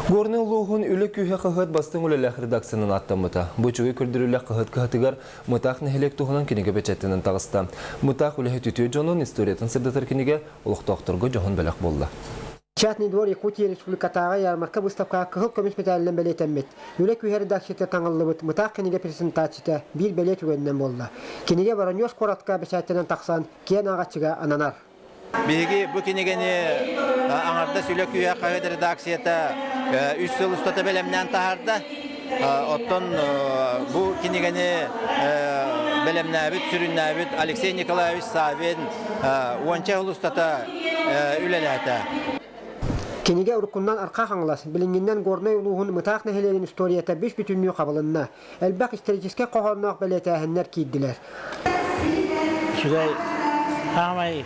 Горнай улууһун Үлэ күүһэ хаһыат бастыҥ үлэлээх редакциянан ааттаммыта. Бу үчүгэй көрдөрүүлээх хаһыат кыһатыгар Мытаах нэһилиэк туһунан кинигэ бэчээттэнэн таҕыста. Мытаах үлэһит үтүө дьонун историятын сырдатар кинигэ олохтоохторго дьоһун бэлэх буолла. Печатный двор Якутии республикатааҕы ярмарка-выставкаҕа кыһыл көмүс мэтээлинэн бэлиэтэммит, Үлэ күүһэ редакцията таҥыллыбыт Мытаах кинигэ презентацията биир бэлиэ түгэнинэн буолла. Кинигэ Воронеж куоратка бэчээттэнэн тахсан, киэн ааҕааччыга ананар. Биһиги бу кинигэни аҥардас Үлэ күүһэ хаһыат редакцията үс сыл устата бэлэмнээн таһаарда. Оттон бу кинигэни бэлэмнээбит, сүрүннээбит Алексей Николаевич Савин уонча сыл устата үлэлээтэ. Кинигэ уруккунан Архаа Хаҥалас, билиҥҥинэн Горнай улууһун Мытаах нэһилиэгин историята бүс-бүтүннүү хабылынна. Элбэх историческай хоһоонноох бэлиэтээһиннэр киирдилэр. Үчүгэй, саамай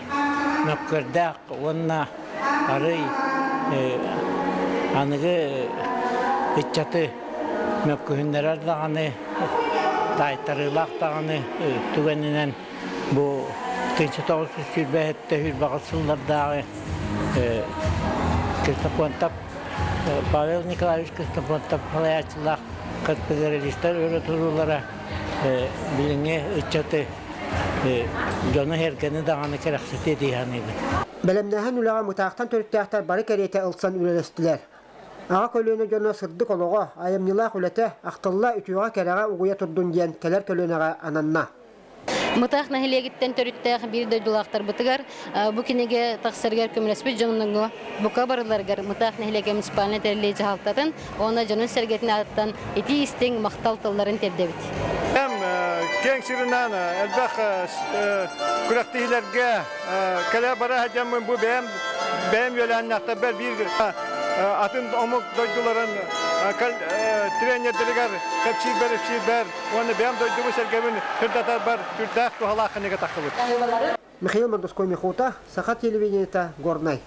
мөккүөрдээх уонна арый аныгы ыччаты мөккүһүннэрэр даҕаны, таайтарыылаах даҕаны түгэнинэн бу 1927 сыллардааҕы Ксенофонтов Павел Николаевич Ксенофонтов салайааччылаах конфедералистар өрө туруулара билиҥҥи ыччаты дьону-сэргэни даҕаны кэрэхсэтиэ дии саныыбын. Бэлэмнээһин үлэҕэ Мытаахтан төрүттээхтэр бары кэриэтэ ылсан үлэлэстилэр. Аҕа көлүөнэ дьоно сырдык олоҕо, айымньылаах үлэтэ ахтылла үтүөҕэ-кэрэҕэ угуйа турдун диэн кэлэр көлүөнэҕэ ананна. Мытаах нэһилиэгиттэн төрүттээх биир дойдулаахтарбытыгар бу кинигэ тахсарыгар көмөлөспүт дьоҥҥо бука барыларыгар Мытаах нэһилиэгэ муниципальнай тэриллии дьаһалтатын уонна дьонун-сэргэтин аатыттан итии-истиҥ махтал тылларын тиэрдэбит. Эм киэҥ сиринэн элбэх күрэхтэһиилэргэ кэлэ бара сылдьаммын бу бэйэм бэйэм үөлээннээхтэрбэр биир атын омук дойдуларын тренердэригэр кэпсиирбэр ипсиирбэр уонна бэйэм дойдубун сэргэбин сырдатарбар сүрдээх туһалаах кинигэ тахсыбыт. Михаил Мордовской Михута, Саха телевидениета, Горнай.